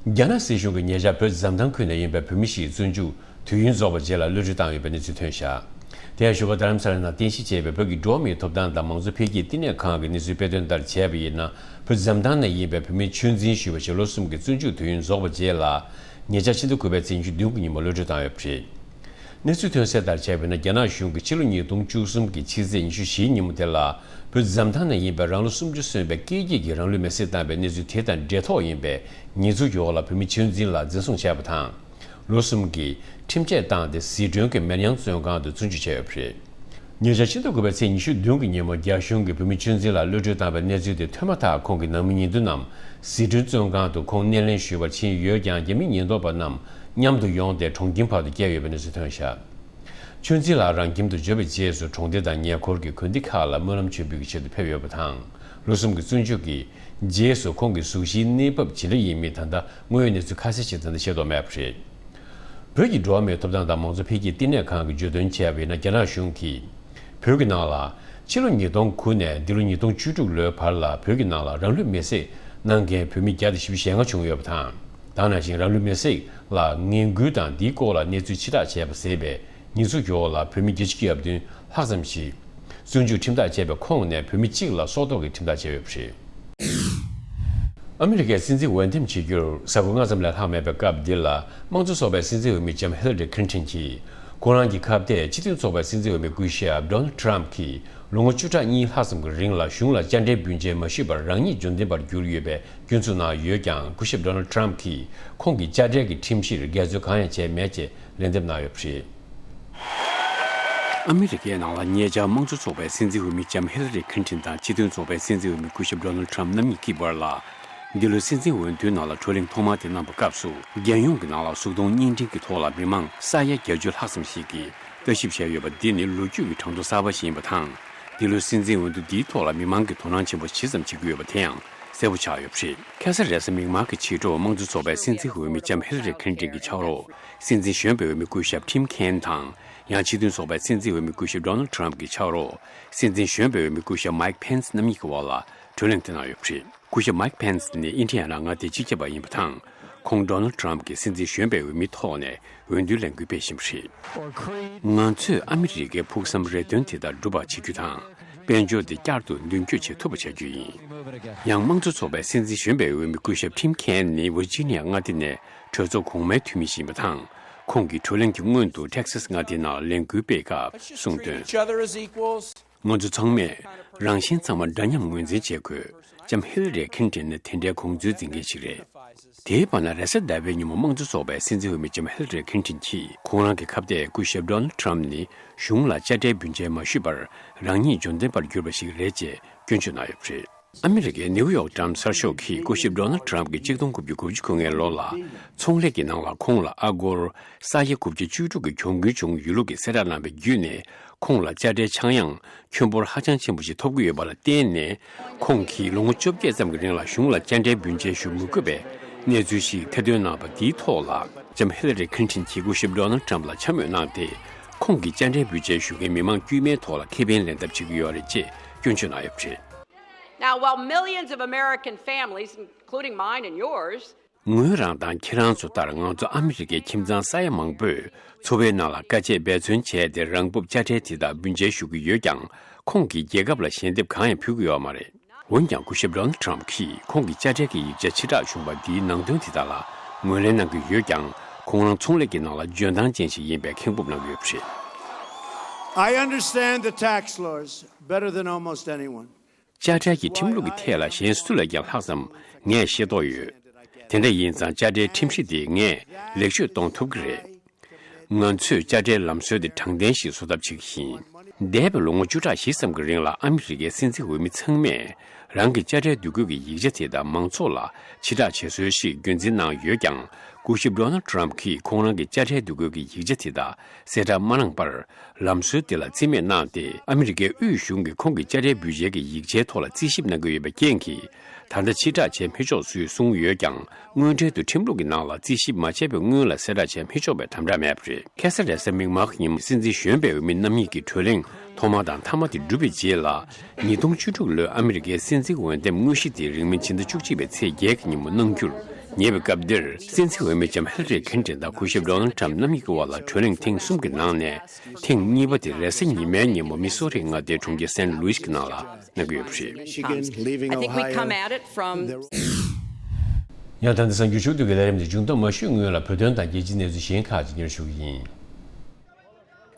རྒྱ་ནག་སྲིད་གཞུང་གིས་ཉེ་ཆར་བོད་འཛམ་ཐང་ཁུལ་ནས་ཡིན་པའི་བོད་མི་ཞིག་བཙོན་འཇུག་དུས་ཡུན་རྫོགས་པ་རྗེས་ལ་གློད་གྲོལ་བཏང་ཡོད་པའི་གནས་ཚུལ་ཐོན་བཞག་དེ་ཡང་བཞུགས་སྒར་རྡ་རམ་ས་ལ་ནང་རྟེན་གཞི་བྱས་པའི་བོད་ཀྱི་འགྲོ་བ་མིའི་ཐོབ་ཐང་དང་མང་གཙོ་འཕེལ་རྒྱས་བསྟི་གནས་ཁང་གི་གནས་ཚུལ་སྤེལ་དོན་ལྟར་བྱས་པ་ཡིན་ན། བོད་འཛམ་ཐང་ནས་ཡིན་པའི་བོད་མི་ཆོས་འཛིན་ཞུ་བ་ཞིག་ལོ་གསུམ་གྱི་བཙོན་འཇུག་དུས་ཡུན་རྫོགས་པ་རྗེས་ལ། ཉེ་ཆར་ཕྱི་ཟླ་དགུ་པའི་ཚེས་ཉི་ཤུ་བདུན་གྱི་ཉིན་མོ་གློད་གྲོལ་བཏང་ཡོད་པ་རེད། གནས་ཚུལ་ཐོན་གསལ་ལྟར་བྱས་པ་ཡིན་ན། རྒྱ་ནག་གཞུང་གིས་ཕྱི་ལོ་ཉིས་སྟོང་བཅུ་གསུམ་གྱི་ཕྱི་ཚེས་ཉི་ཤུ་བཞིའི་ཉིན་མོ་དེ་ལ། བོད་འཛམ་ཐང་ནས་ཡིན་པའི་རང་ལོ་སུམ་ཅུ་སོན་པའི་སྐེ་རྒྱིག་གིས་རང་ལུས་མེར་སྲེག་བཏང་བའི་གནས་ཚུལ་དེ་དང་འབྲེལ་ཐོགས་ཡིན་པའི་ཉེས་འཛུགས་ཀྱི་འོག་ལ་བོད་མི་ཆོས་འཛིན་ལགས་འཛིན་བཟུང་བྱས་པ་དང་། ལོ་གསུམ་གྱི་ཁྲིམས་ཆད་བཏང་སྟེ་ཟི་ཁྲོན་གྱི་མེར་ཡང་བཙོན་ཁང་དུ་བཙོན་འཇུག་བྱས་ཡོད་པ་རེད། ཉེ་ཆར་ཕྱི་ཟླ་དགུ་པའི་ཚེས་ཉི་ཤུ་བདུན་གྱི་ཉིན་མོ། རྒྱ་གཞུང་གིས་བོད་མི་ཆོས་འཛིན་ལགས་གློད་གྲོལ་བཏང་བའི་གནས་ཚུལ་དེ་ཐོན་མ་ཐག་ཁོང་གི་ནང་མི་ཉེ་དུ་རྣམས་ཟི་ཁྲོན་བཙོན་ཁང་དུ་ཁོང་སྣེ་ལེན་ཞུ་བར་ཕྱིན་ཡོད་ཀྱང་། རྒྱ་མི་ཉེན་རྟོག་པ་རྣམས་མཉམ་དུ་ཡོང་སྟེ་གྲོང་ཁྱིམ་བར་དུ་བསྐྱལ་ཡོད་པའི་གནས་ཚུལ་ཐོན་བཞག་ཆོས་འཛིན་ལགས་རང་ཁྱིམ་དུ་འབྱོར་བའི་རྗེས་སུ། གྲོང་སྡེ་དང་ཉེ་འཁོར་གྱི་དགོན་སྡེ་ཁག་ལ་སྨོན་ལམ་མཆོད་འབུལ་གྱི་ཆེད་དུ་ཕེབས་ཡོད་པ་དང་། ལོ་གསུམ་གྱི་བཙོན་འཇུག་གི་རྗེས་སུ་ཁོང་གི་གཟུགས་གཞིའི་གནས་བབ་ཇི་འདྲ་ཡིན་མིན་ད་ལྟ་དངོས་ཡོད་གནས་ཚུལ་ཁ་གསལ་ཞིག་ད་ལྟ་ཤེས་རྟོགས་མེད་པ་རེད། བོད་ཀྱི་འགྲོ་བ་མིའི་ཐོབ་ཐང་དང་མང་གཙོ་འཕེལ་རྒྱས་བསྟི་གནས་ཁང་གིས་བརྗོད་དོན་བྱས་པ་ཡིན་ན། རྒྱ་ནག་གཞུང་གིས་བོད་ཀྱི་ནང་ལ་ཕྱི་ལོ་ཉིས་སྟོང་དགུ་ནས་འདི་ལོ་ཉིས་སྟོང་བཅུ་དྲུག་ལོའི་བར་ལ་བོད་ཀྱི་ནང་ལ་རང་ལུས་མེར་སྲེག་གནང་མཁན་བོད་མི་བརྒྱ་དང་བཞི་བཅུ་ཞེ་ལྔ་བྱུང་ཡོད་པ་དང་། ད་ག་ནང་བཞིན་རང་ལུས་མེར་སྲེག་ལ་ངན་སྐུལ་དང་། འདིའི་སྐོར་ལ་གནས་ཚུལ་ཕྱིར་བསྒྲགས་བྱས་པ་ཟེར་བའི་ཉེས་འཛུགས་ཀྱི་འོག་ལ་བོད་མི་བརྒྱད་ཅུ་གྱ་བདུན་ལྷག་ཙམ་ཞིག་བཙོན་འཇུག་ཁྲིམས་ཐག་བཅད་པའི་ཁོངས་ནས་བོད་མི་གཅིག་ལ་སྲོག་ཐོག་གི་ཁྲིམས་ཐག་བཅད་ཡོད་པ་རེད། ཨ་མི་རི་ཀའི་སྲིད་འཛིན་འོས་འདེམས་བྱེད་རྒྱུར་གཟའ་འཁོར་ལྔ་ཙམ་ལས་ལྷག་མེད་པའི་སྐབས་འདི་ལ། དམངས་གཙོ་ཚོགས་པའི་སྲིད་འཛིན་འོས་མི་ལྕམ་ཧི་ལ་རི་ཁི་ལིན་ཊོན་གྱིས། ཁོང་རང་གི་ཁ་གཏད་སྤྱི་མཐུན་ཚོགས་པའི་སྲིད་འཛིན་འོས་མི་སྐུ་ཞབས་ཌོ་ནལ་ཊམ་གྱིས། ལོ་ངོ་བཅུ་ཕྲག་གཉིས་ལྷག་ཙམ་གྱི་རིང་ལ་གཞུང་ལ་བཅར་འདྲིའི་འབུལ་མཇལ་མ་ཞུས་པར་རང་ཉིད་འབྱོར་ལྡན་པར་གྱུར་ཡོད་པའི་སྐྱོན་འཛུགས་གནང་ཡོད་ཀྱང་། སྐུ་ཞབས་ཌོ་ནལ་ཊམ་གྱིས་ཁོང་གི་དཔྱ་ཁྲལ་གྱི་ཁྲིམས་གཞིར་འགལ་འཛོལ་གང་ཡང་བྱས་མེད་ཅེས་ལན་འདེབས་གནང་ཡོད་པ་རེད། ཨ་མི་རི་ཀའི་ནང་ལ་ཉེ་ཆར་དམངས་གཙོ་ཚོགས་པའི་སྲིད་འཛིན་འོས་མི་ལྕམ་ཧི་ལ་རི་ཁི་ལིན་ཊོན་དང་། སྤྱི་མཐུན་ཚོགས་པའི་སྲིད་འཛིན་འོས་མི་སྐུ་ཞབས་ཌོ་ནལ་ཊམ་རྣམ་གཉིས་ཀྱི་བར་ལ། འདི་ལོའི་སྲིད་འཛིན་འོས་བསྡུའི་ནང་ལ་བགྲོ་གླེང་ཐོག་མ་དེ་གནང་བའི་སྐབས་སུ། རྒྱལ་ཡོངས་ཀྱི་ནང་ལ་གཟུགས་མཐོང་བརྙན་འཕྲིན་གྱི་ཐོག་ལ་མི་མང་ས་ཡ་བརྒྱད་ཅུ་ལྷག་ཙམ་ཞིག་གིས་ལྟ་ཞིབ་བྱས་ཡོད་པ་འདི་ནི་ལོ་རྒྱུས་ཀྱི་གྲངས་ཐོ་གསར་པ་ཞིག་ཡིན་པ་དང་། འདི་ལོའི་སྲིད་འཛིན་འོས་བསྡུ་འདིའི་ཐོག་ལ་མི་མང་གིས་དོ་སྣང་ཆེན་པོ་ཇི་ཙམ་བྱེད་ཀྱི་ཡོད་པ་དེ་ཡང་གསལ་པོ་ཆགས་ཡོད་པ་རེད། ཁ་སང་རེས་གཟའ་མིག་དམར་གྱི་ཕྱི་དྲོ། དམངས་གཙོ་ཚོགས་པའི་སྲིད་འཛིན་འོས་མི་ལྕམ་ཧི་ལ་རི་ཁི་ལིན་ཊོན་གྱི་ཕྱག་རོགས་སྲིད་འཛིན་གཞོན་པའི་འོས་མི་སྐུ་ཞབས་ཊིམ་ཁེན་དང་། ཡང་སྤྱི་མཐུན་ཚོགས་པའི་སྲིད་འཛིན་འོས་མི་སྐུ་ཞབས་ཌོ་ནལ་ཊམ་གྱི་ཕྱག་རོགས་སྲིད་འཛིན་གཞོན་པའི་འོས་མི་སྐུ་ཞབས་མའིག་ཕེན་སི་རྣམ་གཉིས་ཀྱི་བར་ལ་བགྲོ་གླེང་དེ་གནང་ཡོད་པ་རེད། སྐུ་ཞབས་མའིག་ཕེན་སི་ནི་ཨིན་ཌི་ཡ་ན་མངའ་སྡེའི་སྤྱི་ཁྱབ་པ་ཡིན་པ་དང་། ཁོང་ཌོ་ནལ་ཌི་ཊརམ་ཕི་གྱི་སྲིད་འཛིན་གཞོན་པའི་འོས་མིའི་ཐོག་ནས་འོས་བསྡུའི་ལས་འགུལ་སྤེལ་བཞིན་པ་རེད། ང་ཚོས་ཨ་མི་རི་ཀའི་ཕུགས་བསམ་རེ་འདུན་དེ་དག་འགྲུབ་པ་བྱེད་རྒྱུ་དང་། དཔལ་འབྱོར་དེ་བསྐྱར་དུ་མདུན་སྐྱོད་བྱེད་ཐུབ་པ་བྱ་རྒྱུ་ཡིན། ཡང་དམངས་གཙོ་ཚོགས་པའི་སྲིད་འཛིན་གཞོན་པའི་འོས་མི་སྐུ་ཞབས་ཊིམ་ཁེན་ནི་ཝིར་ཇི་ནི་ཡ་མངའ་སྡེ་ནས་གྲོས་ཚོགས་གོང་མའི་འཐུས་མི་ཞིག་ཡིན་པ་དང་། ཁོང་གིས་བགྲོ་གླེང་གི་སྔོན་དུ་ཊེག་སཱས་མངའ་སྡེའི་ནང་ལ་ལས་འགུལ་སྤེལ་སྐབས་གསུངས་དོན། Each other as equals. ང་ཚོ་ཚང་མས་རང་གཞན་ཚང་མ་འདྲ་མཉམ་ངོས་འཛིན་བྱེད་དགོས། ལྕམ་ཧི་ལ་རི་ཁིན་ཏིན་ནི་དེ་འདྲའི་གོང་ཚུལ་འཛིན་མཁན་ཞིག་རེད། དེའི་བར་ན་རེས་གཟའ་ཟླ་བའི་ཉིན་མོ་དམངས་གཙོ་ཚོགས་པའི་སྲིད་འཛིན་འོས་མི་ལྕམ་ཧི་ལ་རི་ཁིན་ཏིན་གྱིས་ཁོང་རང་གི་ཁ་གཏད་སྐུ་ཞབས་ཌོ་ནལ་ཌི་ཊརམ་ཕི་ནི་གཞུང་ལ་དཔྱ་ཁྲལ་འབུལ་འཇལ་མ་ཞུས་པར་རང་ཉིད་འབྱོར་ལྡན་པར་གྱུར་པ་ཞིག་རེད་ཅེས་སྐྱོན་བརྗོད་གནང་ཡོད་པ་རེད། ཨ་མི་རི་ཀའི་ནེའུ་ཡོག་ཊའིམ་གསར་ཤོག་གིས་སྐུ་ཞབས་ཌོ་ནལ་ཌི་ཊརམ་ཕི་གྱིས་གཅིག་སྟོང་དགུ་བརྒྱ་དགུ་བཅུ་གོ་ལྔའི་ལོ་ལ་ཚོང་ལས་ཀྱི་ནང་ལ་ཁོང་ལ་ཨ་སྒོར་ས་ཡ་དགུ་བརྒྱ་བཅུ་དྲུག་གི་གྱོང་གུན་བྱུང་ཡོད་ལུགས་ཀྱི་གསལ་བསྒྲགས་གནང་བའི་བརྒྱུད་ནས། ཁོང་ལ་དཔྱ་ཁྲལ་ཆག་ཡང་ཁྱོན་འབོར་ཧ་ཅང་ཆེན་པོ་ཞིག་ཐོབ་ཀྱི་ཡོད་པ་ལ་བརྟེན་ནས། ཁོང་གིས་ལོ་ངོ་བཅོ་བརྒྱད་ཙམ་གྱི་རིང་ལ་གཞུང་ལ་དཔྱ་ཁྲལ་འབུལ་འཇལ་ཞུ་མི་དགོས་པའི་གནས་ཚུལ་ཞིག་ཐེར་འདོན་གནང་བ་དེའི་ཐོག་ལ། ལྕམ་ཧི་ལ་རི་ཁིན་ཏིན་གྱིས་སྐུ་ཞབས་ཌོ་ནལ་ཌི་ཊརམ་ཕི་ལ་འཕྱ་སྨོད་གནང་སྟེ། ཁོང་གིས་དཔྱ་ཁྲལ་འབུལ་འཇལ་ཞུ་མཁན་མི་མང་དཀྱུས་མའི་ཐོག་ལ་ཁེ་ཕན་ལེན་ཐབས་བྱེད་ཀྱི་ཡོད་རེད་ཅེས་སྐྱོན་བརྗོད་གནང་ཡོད་པ་རེད། Now, while millions of American families, including mine and yours, ངོས་རང་དང་ཁྱེད་རང་ཚོ་ལྟར་ང་ཚོ་ཨ་མི་རི་ཀའི་ཁྱིམ་ཚང་ས་ཡ་མང་པོས་འཚོ་བའི་ནང་ལ་དཀའ་སྤྱད་འབད་བརྩོན་བྱས་ཏེ་རང་འབབ་དཔྱ་ཁྲལ་དེ་དག་འབུལ་འཇལ་ཞུ་གི་ཡོད་ཀྱང་། ཁོང་གིས་རྒྱལ་ཁབ་ལ་ཞལ་འདེབས་གང་ཡང་ཕུལ་གྱི་ཡོད་མ་རེད། འོན་ཀྱང་སྐུ་ཞབས་ཌོ་ནལ་ཌི་ཊརམ་ཕི་གིས་ཁོང་གི་དཔྱ་ཁྲལ་གྱི་ཡིག་ཆ་ཕྱིར་བསྒྲགས་བྱུང་བ་འདིའི་ནང་དོན་དེ་དག་ལ་ངོས་ལེན་གནང་གི་ཡོད་ཀྱང་། ཁོང་རང་ཚོང་ལས་ཀྱི་ནང་ལ་འཇོན་ཐང་ཅན་ཞིག་ཡིན་པའི་ཁེངས་སྤོབས་གནང་གི་ཡོད་པ་རེད། I understand the tax laws better than almost anyone. དཔྱ་ཁྲལ་གྱི་ཁྲིམས་ལུགས་ཀྱི་ཐད་ལ་གཞན་སུ་ལས་ཀྱང་ལྷག་ཙམ་ངས་ཤེས་རྟོགས་ཡོད། དེ་འདྲ་ཡིན་ཙང་དཔྱ་ཁྲལ་ཁྲིམས་གཞི་དེ་ངས་ལེགས་བཅོས་གཏོང་ཐུབ་ཀྱི་རེད། ང་ཚོས་དཔྱ་ཁྲལ་ལམ་སྲོལ་དེ་དྲང་བདེན་ཞིག་བཟོ་ཐབས་བྱེད་ཀྱི་ཡིན། འདས་པའི་ལོ་ངོ་བཅུ་ཕྲག་བཞི་ཙམ་གྱི་རིང་ལ་ཨ་མི་རི་ཀའི་སྲིད་འཛིན་འོས་མི་ཚང་མས་རང་གི་དཔྱ་ཁྲལ་བསྡུ་དགོས་ཀྱི་ཡིག་ཆ་དེ་དག་མང་ཚོགས་ལ་ཕྱིར་བསྒྲགས་བྱེད་སྲོལ་ཞིག་རྒྱུན་འཛིན་གནང་ཡོད་ཀྱང་། སྐུ་ཞབས་ཌོ་ནལ་ཌི་ཊརམ་ཕི་གིས་ཁོང་རང་གི་དཔྱ་ཁྲལ་བསྡུ་དགོས་ཀྱི་ཡིག་ཆ་དེ་དག་གསལ་བསྒྲགས་མ་གནང་པར། ལམ་སྲོལ་དེ་ལ་རྩིས་མེད་གནང་སྟེ། ཨ་མི་རི་ཀའི་དབུས་གཞུང་གིས་ཁོང་གི་དཔྱ་ཁྲལ་འབུལ་འཇལ་གྱི་ཡིག་ཆའི་ཐོག་ལ་རྩིས་ཞིབ་གནང་གི་ཡོད་པའི་རྐྱེན་གྱིས། ད་ལྟ་ཕྱིར་བསྒྲགས་བྱེད་མི་ཆོག་ཚུལ་གསུངས་ཡོད་ཀྱང་། དངོས་འབྲེལ་དུ་ཁྲིམས་ལུགས་ཀྱི་ནང་ལ་རྩིས་ཞིབ་མ་བྱས་པའི་སྔོན་ལ་གསལ་བསྒྲགས་བྱེད་མི་ཆོག་པའི་དམ་བསྒྲགས་མེད་པ་རེད། ཁ་སང་རེས་གཟའ་མིག་དམར་གྱི་ཉིན་མོ་སྲིད་འཛིན་གཞོན་པའི་འོས་མི་རྣམ་གཉིས་ཀྱི་བགྲོ་གླེང་ཐོག་མ་དང་མཐའ་མ་དེ་གྲུབ་པའི་རྗེས་ལ། ཉིས་སྟོང་བཅུ་དྲུག་ལོའི་ཨ་མི་རི་ཀའི་སྲིད་འཛིན་འོས་འདེམས་དངོས་གཞི་དེ་རིང་མིན་ཕྱི་ཟླ་བཅུ་གཅིག་པའི་ཚེས་བརྒྱད་ཀྱི་ཉིན་མོ་གནང་རྒྱུར་ཉེ་བའི་སྐབས་འདིར། སྲིད་འཛིན་འོས་མི་ལྕམ་ཧི་ལ་རི་ཁིན་ཏིན་དང་སྐུ་ཞབས་ཌོ་ནལ་ཌི་ཊརམ་ཕི་རྣམ་གཉིས་ཀྱི་དབར་ལ་བགྲོ་གླེང་ཐེངས་གསུམ་གྱི་ནང་ནས། ཐེངས་གཉིས་པ་དེ་རེས་གཟའ་ཉི་མའི་ཉིན་མོ་མི་སོ་རིའི་མངའ་སྡེའི་གྲོང་ཁྱེར་སན་ལུའིས་ཀྱི་ནང་ལ་གནང་གི་ཡོད་པ་རེད། Michigan, leaving I think we Ohio. Come at it from ཡང་ད་ལྟ་གསར་འགྱུར་ཞུ་གཏུག་གི་ལས་རིམ་དེ་མཇུག་བསྡོམས་མ་ཞུས་སྔོན་ལ་བོད་དོན་དང་རྒྱལ་སྤྱིའི་གནས་ཚུལ་གཞན་ཁག་ཅིག་སྙན་ཞུ་གི་ཡིན།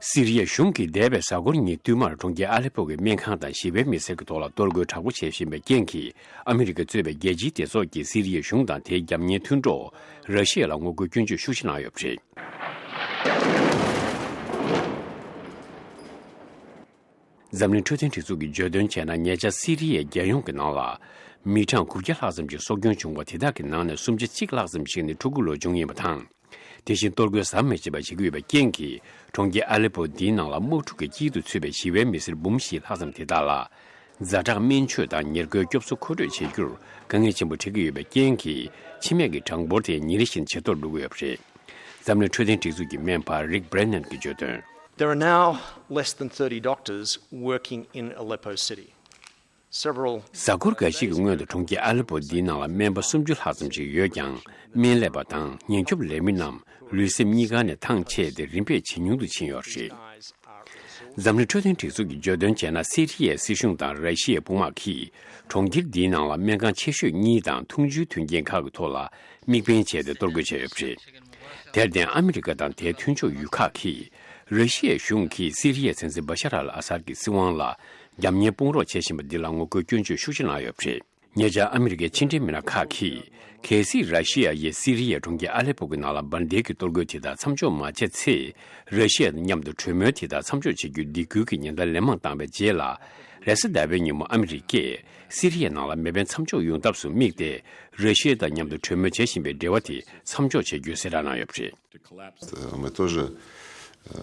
སི་རི་ཡའི་གཞུང་གིས་འདས་པའི་གཟའ་འཁོར་གཉིས་བསྟུད་མར་གྲོང་ཁྱེར་ཨ་ལེ་པོ་གི་སྨན་ཁང་དང་ཞི་བའི་མི་སེར་གྱི་ཐོག་ལ་གཏོར་རྒོལ་དྲག་པོ་བྱེད་བཞིན་པའི་རྐྱེན་གྱིས། ཨ་མི་རི་ཀ་གཙོས་པའི་རྒྱལ་སྤྱིའི་སྡེ་ཚོགས་ཀྱིས་སི་རི་ཡའི་གཞུང་དང་དེའི་རྒྱབ་གཉེར་མཐུན་གྲོགས་ར་ཤི་ཡ་ལ་ངོ་རྒོལ་སྐྱོན་བརྗོད་ཤུགས་ཆེ་གནང་ཡོད་པ་རེད། འཛམ་གླིང་འཕྲོད་བསྟེན་སྒྲིག་འཛུགས་ཀྱིས་བརྗོད་དོན་བྱས་ན། ཉེ་ཆར་སི་རི་ཡའི་རྒྱལ་ཡོངས་ཀྱི་ནང་ལ་མི་གྲངས་དགུ་བརྒྱ་ལྷག་ཙམ་ཞིག་སྲོག་སྐྱོན་བྱུང་བ་དེ་དག་གི་ནང་ནས་སུམ་ཆ་གཅིག་ལྷག་ཙམ་ཞིག་ནི་ཕྲུ་གུ་ལོ་ཆུང་ཡིན་པ་དང་། དེ་བཞིན་གཏོར་རྒོལ་ཟམ་མི་ཆད་པར་བྱེད་ཀྱི་ཡོད་པའི་རྐྱེན་གྱིས། གྲོང་ཁྱེར་ཨ་ལེ་པོ་འདིའི་ནང་ལ་དམག་འཁྲུག་གི་དཀྱིལ་དུ་ཚུད་པའི་ཞི་བའི་མི་སེར་འབུམ་བཞི་ལྷག་ཙམ་དེ་དག་ལ། ཛ་དྲག་སྨན་བཅོས་དང་ཉེར་མཁོའི་སྐྱོབ་གསོ་མཁོ་སྤྲོད་བྱེད་རྒྱུར་དཀའ་ངལ་ཆེན་པོ་འཕྲད་ཀྱི་ཡོད་པའི་རྐྱེན་གྱིས། འཆི་རྨས་ཀྱི་གྲངས་འབོར་དེ་ཉིན་རེ་བཞིན་ཇེ་མཐོར་འགྲོ་གི་ཡོད་པ་རེད། འཛམ་གླིང་འཕྲོད་བསྟེན་སྒྲིག་འཛུགས་ཀྱི་སྨན་པ་Rick Brennan གྱིས་བརྗོད་དོན། There are now less than thirty doctors working in Aleppo City. Several གཟའ་འཁོར་འགའ་ཞིག་གི་སྔོན་དུ་གྲོང་ཁྱེར་ཨ་ལེ་པོ་འདིའི་ནང་ལ་སྨན་པ་སུམ་ཅུ་ལྷག་ཙམ་ཞིག་ཡོད་ཀྱང་། སྨན་ལས་པ་དང་ཉེན་སྐྱོབ་ལས་མི་རྣམས་ལུས་སེམས་གཉིས་ཀ་ནས་ཐང་ཆད་དེ་རིམ་པས་ཇེ་ཉུང་དུ་ཕྱིན་ཡོད་པ་རེད། འཛམ་གླིང་འཕྲོད་བསྟེན་སྒྲིག་འཛུགས་ཀྱིས་བརྗོད་དོན་བྱས་ན། སི་རི་ཡའི་སྲིད་གཞུང་དང་ར་ཤི་ཡའི་དཔུང་དམག་གིས་གྲོང་ཁྱེར་འདིའི་ནང་ལ་སྨན་ཁང་ཆེ་ཤོས་གཉིས་དང་འཐུང་ཆུའི་མཐུན་རྐྱེན་ཁག་གི་ཐོག་ལ་དམིགས་འབེན་བྱས་ཏེ་གཏོར་རྒོལ་བྱས་ཡོད་པ་རེད། དེར་བརྟེན། ཨ་མི་རི་ཀ་དང་དེའི་མཐུན་ཕྱོགས་ཡུལ་ཁག་གིས་ར་ཤི་ཡའི་གཞུང་གིས་སི་རི་ཡའི་སྲིད་འཛིན་བ་ཤར་ཨལ་ཨ་སཱད་ཀྱི་སྲིད་དབང་ལ་རྒྱབ་གཉེར་དཔུང་རོགས་བྱེད་བཞིན་པ་འདི་ལ་ངོ་རྒོལ་སྐྱོན་བརྗོད་ཤུགས་ཆེ་གནང་ཡོད་པ་རེད། ཉེ་ཆར་ཨ་མི་རི་ཀའི་ཕྱི་འབྲེལ་མི་སྣ་ཁག་གིས། གལ་སྲིད་ར་ཤི་ཡ་ཡིས་སི་རི་ཡའི་གྲོང་ཁྱེར་ཨ་ལེ་པོ་གི་ནང་ལ་འབར་མདེལ་གྱི་གཏོར་རྒོལ་དེ་དག་མཚམས་འཇོག་མ་བྱས་ཚེ། ར་ཤི་ཡ་དང་མཉམ་དུ་གྲོས་མོལ་དེ་དག་མཚམས་འཇོག་བྱེད་རྒྱུའི་སྡིགས་སྐུལ་གྱི་ཉེན་བརྡ་ལན་མང་བཏང་བའི་རྗེས་ལ། རེས་གཟའ་ཟླ་བའི་ཉིན་མོ་ཨ་མི་རི་ཀས་སི་རི་ཡའི་ནང་ལ་མེ་འཕེན་མཚམས་འཇོག་ཡོང་ཐབས་སུ་དམིགས་ཏེ། ར་ཤི་ཡ་དང་མཉམ་དུ་གྲོས་མོལ་བྱེད་བཞིན་པའི་འབྲེལ་བ་དེ་མཚམས་འཇོག་བྱེད་རྒྱུའི་གསལ་བསྒྲགས་གནང་ཡོད་པ་རེད། Мы тоже э,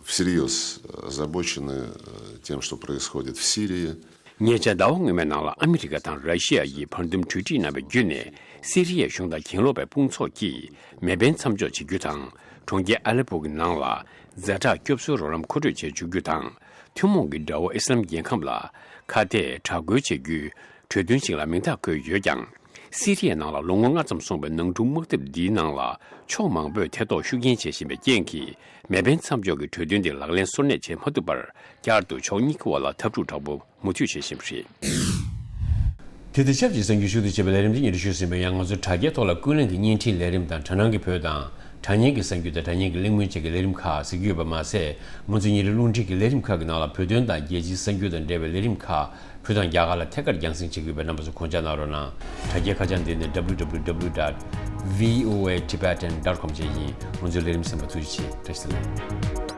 всерьез озабочены э, тем, что происходит в Сирии. ཉེ་ཆར་ཟླ་བ་སྔོན་མའི་ནང་ལ་ཨ་མི་རི་ཀ་དང་ར་ཤི་ཡ་ཡིས་བར་འདུམ་གྲོས་འགྲིག་གནང་བའི་བརྒྱུད་ནས། སི་རི་ཡའི་གཞུང་དང་གྱེན་ལོག་པའི་དཔུང་ཚོགས་ཀྱིས་མེ་འཕེན་མཚམས་འཇོག་བྱེད་རྒྱུ་དང་། གྲོང་ཁྱེར་ཨ་ལེ་པོ་གི་ནང་ལ་ཛ་དྲག་སྐྱོབ་གསོའི་རོགས་རམ་མཁོ་སྤྲོད་བྱེད་བཅུག་རྒྱུ་དང་། ཐུན་མོང་གི་དགྲ་བོ་ཨི་སི་ལམ་རྒྱལ་ཁམས་ལ་ཁ་གཏད་དྲག་རྒོལ་བྱེད་རྒྱུའི་གྲོས་མཐུན་ཞིག་ལ་མིང་རྟགས་བཀོད་ཡོད་ཀྱང་། སི་རི་ཡའི་ནང་ལ་ལོ་ངོ་ལྔ་ཙམ་སོང་བའི་ནང་འཁྲུག་དམག་འཐབ་འདིའི་ནང་ལ་ཕྱོགས་མང་པོས་ཐེ་གཏོགས་ཤུགས་རྐྱེན་བྱེད་བཞིན་པའི་རྐྱེན་གྱིས་མེ་འཕེན་མཚམས་འཇོག་གི་གྲོས་མཐུན་དེ་ལག་ལེན་སོར་གནས་བྱེད་མ་ཐུབ་པར་བསྐྱར་དུ་ཕྱོགས་གཉིས་ཀྱི་དབར་ལ་འཐབ་འཁྲུག་དྲག་པོ་མུ་མཐུད་བྱེད་བཞིན་པ་རེད། དེ་དང་ཆབས་ཅིག་གསར་འགྱུར་ཞུ་གཏུག་བྱས་པའི་ལས་རིམ་འདི་སྙན་སྒྲོན་ཞུས་ཟིན་པ་ཡང་། ང་ཚོའི་དྲ་རྒྱའི་ཐོག་ལ་ཀུན་གླེང་གི་བརྙན་འཕྲིན་ལས་རིམ་དང་དྲ་སྣང་གི་བོད་དང་དྲ་བརྙན་གྱི་གསར་འགྱུར་དང་དྲ་བརྙན་གྱི་གླེང་མོལ་བཅས་ཀྱི་ལས་རིམ་ཁག་གཟིགས་རྒྱུ་ཡོད་པ་མ་ཟད། ང་ཚོའི་ཉིན་རེའི་རླུང་འཕྲིན་གྱི་ལས་རིམ་ཁག་གི་ནང་ལ་བོད་དོན་དང་རྒྱལ་སྤྱིའི་གསར་འགྱུར་དང་འབྲེལ་བའི་ལས་རིམ་ཁག་བོད་དང་རྒྱ་གར་ལ་ཐད་ཀར་རྒྱང་སྲིང་བྱེད་ཀྱི་ཡོད་པས། རྣམ་པ་ཚོ་དགོངས་འཇགས་གནང་རོགས་གནང་། དྲ་རྒྱའི་ཁ་བྱང་འདི་ནི་www dot voatibetan dot com བཅས་ཡིན། ང་ཚོའི་ལས་རིམ་གསན་པར་ཐུགས་རྗེ་ཆེ། བཀྲ་ཤིས་བདེ་ལེགས།